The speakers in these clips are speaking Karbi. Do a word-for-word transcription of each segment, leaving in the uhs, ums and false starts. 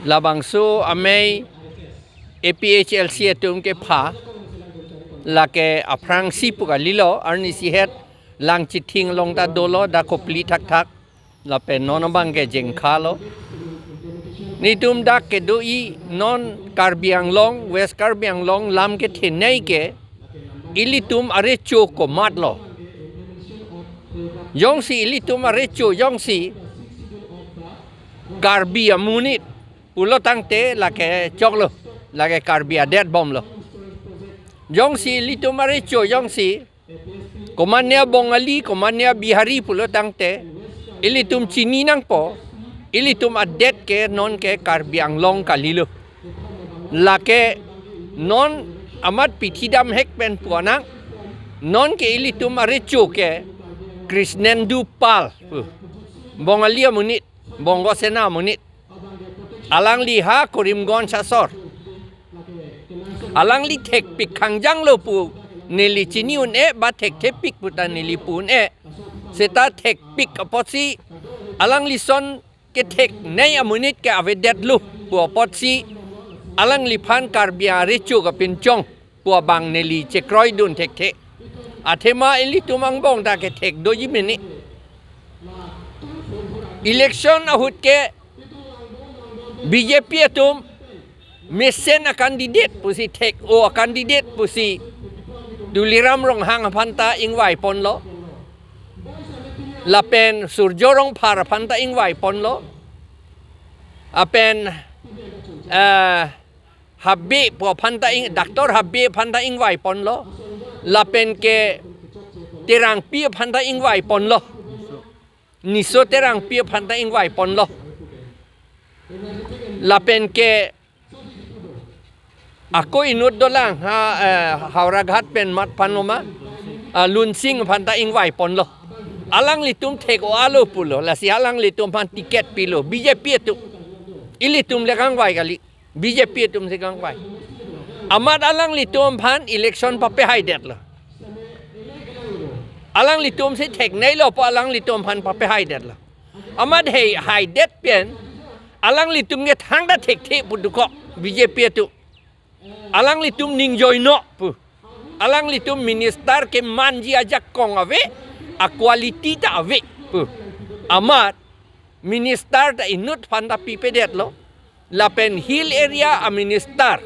Labangso amei A P H L C atum kepha, lake aphrangsi pu kalilo, arnisi het Langchithing along ta dolo, dak Kopili thakthak, lapen non abang ke Jengkha lo. Netum dak kedo-i non Karbi Anglong, West Karbi Anglong lam kethenei ke ilitum arecho komatlo. Jongsi ilitum arecho jongsi Karbi amonit pulo tangte lake choklo, lake Karbi adet bomlo. Jongsi ilitum arecho jongsi komatne Bongali, komatne Bihari pulo tangte ilitum chini nangpo, ilitum adet ke non ke Karbi Anglong kalilo. Lake non amat pithi damhek pen pu anang, non ke ilitum arecho ke Krishnendu Pal pu, Bongali amonit, Bongo Sena amonit. Alangli ha Karimganj asor. Alangli thekpik khangjanglo pu neli chini un-e, ba thekthepik pu ta neli pu un-e. Seta thekpik apotsi alangli son ketheknei amonit ke avedetlo pu apotsi alangliphan Karbi arecho kapinchong pu abang neli chekroidun thekthe. Athema ilitum angbong ta kethek doji mene. Election ahut ke B J P atum mesen a-candidate pusi, thek-o a-candidate pusi Tuliram Ronghang aphan ta ingvai ponlo. Lapen Surjo Rongphar aphan ta ingvai ponlo. Lapen, eh, Habe pu aphan ta ing, Doctor Habe aphan ta ingvai ponlo. Lapen ke Terangpi aphan ta ingvai ponlo. Niso Terangpi aphan ta ingvai ponlo. Lapen ke ako inut dolang ha, eh, Howraghat pen mat aphan lo ma, ah, Lunsing aphan ta ingvai ponlo. Alanglitum thek-o alo pulo, lasi alanglitum aphan ticket pilo, B J P atum. Ilitum le kangvai kali, B J P atum si kangvai. Amat alanglitum aphan election papehaidetlo. Alanglitum si thekneilo pu alanglitum aphan papehaidetlo. Amat hei haidet pen alanglitum ke thangta thekthe pu dokok B J P atum. Alanglitum ningjoinok pu. Alanglitum minister kemanji ajakong ave, a-quality ta ave pu. Amat minister ta inut aphan ta pipedetlo. Lapen hill area a-minister,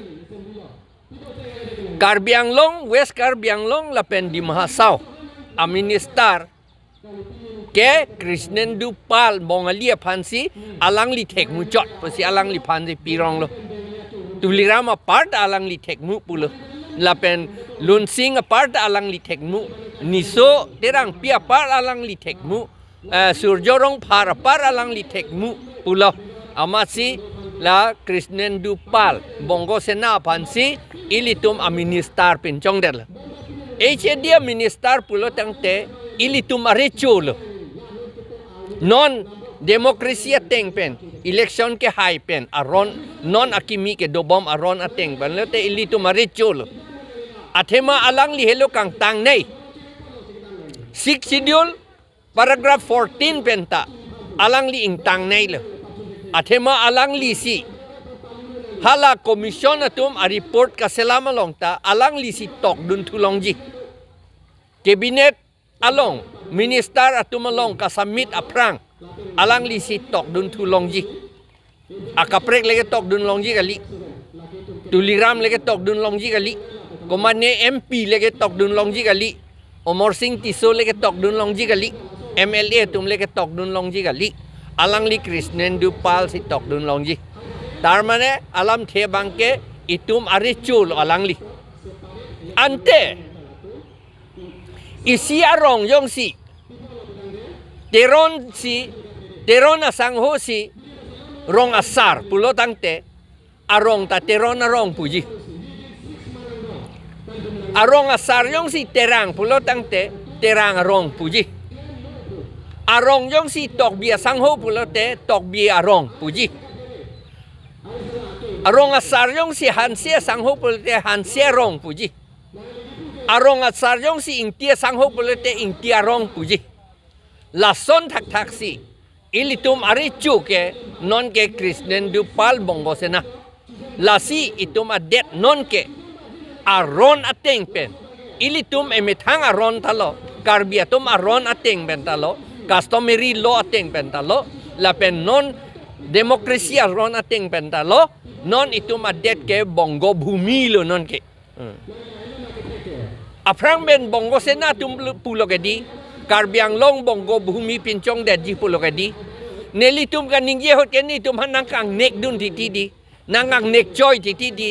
Karbi Anglong, West Karbi Anglong lapen Dima Hasao a-minister ke Krishnendu Pal Bongali aphansi alangli thekmuchot pusi alangliphansi pironglo. Tuliram apar ta alangli thekmu pulo. Lapen Lunsing apar ta alangli thekmu. Niso Terangpi apar alangli thekmu. Eh, Surjo Rongphar apar alangli thekmu pulo. Amatsi la Krishnendu Pal Bongo Sena aphansi ilitum a-minister pinchongdetlo. H A D a-minister pulo tangte ilitum arecholo. Non democracy ateng pen, election kehai pen aron, non akimi kedobom aron ateng pen lote ilitum arecholo. Athema alangli helo kangtangnei. Sixth Schedule paragraph fourteen pen ta alangli ingtangneilo. Athema alanglisi hala commission atum a-report kaselam along ta alanglisi tokdun thulongji. Cabinet along, minister atum along ka-submit aphrang alanglisi tokdun thulongji. Akaprek lake tokdun longji kali. Tuliram lake tokdun longji kali. Komatne M P lake tokdun longji kali. Amarsing Tisso lake tokdun longji kali. M L A atum lake tokdun longji kali. Alangli Krishnendu Pal si tokdun longji. Tarmane alamthe abangke itum arecholo alangli. Ante isi arong jongsi Teron si, Teron asangho si rong asar pulo tangte, arong ta Teron arong puji. Arong asar jongsi Terang pulo tangte, Terang arong puji. Arong jongsi Tokbi asangho pulote, Tokbi arong puji. Arong asar jongsi Hanse asangho pulote, Hanse arong puji. Arong asar jongsi Ingti asangho pulote, Ingti arong puji. Lason thakthaksi Ilitum arecho ke non ke Krishnendu Pal Bongo Sena. Lasi itum adet non ke aron ateng pen, ilitum emethang aron ta lo, Karbi atum aron ateng pen ta lo, customary law ateng pen ta lo, lapen non democracy aron ateng pen ta lo, non itum adet ke Bongo Bhumi lo non ke. Hmm. Aphrang pen Bongo Sena atum pulo ke di, Karbi Anglong Bongo Bhumi pinchong detji pulo ke di. Nelitum kaningje ahut ke nelitum aphan nangkangnek dun titi di, nangkangnek choi titi di.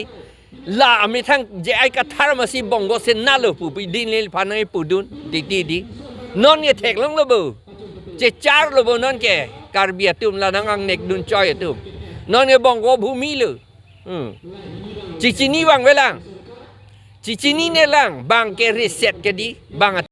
La amethang J I Kathar masi Bongo Sena lo pu pi di neliphan nangpudun titi di. Non ke theklonglo bo, chechar lo bo non ke Karbi atum la nangkangnek dun choi atum. Non ke Bongo Bhumi lo. Hmm. Chechini vangvelang. Chechinine lang, bang ke reset ke di, bang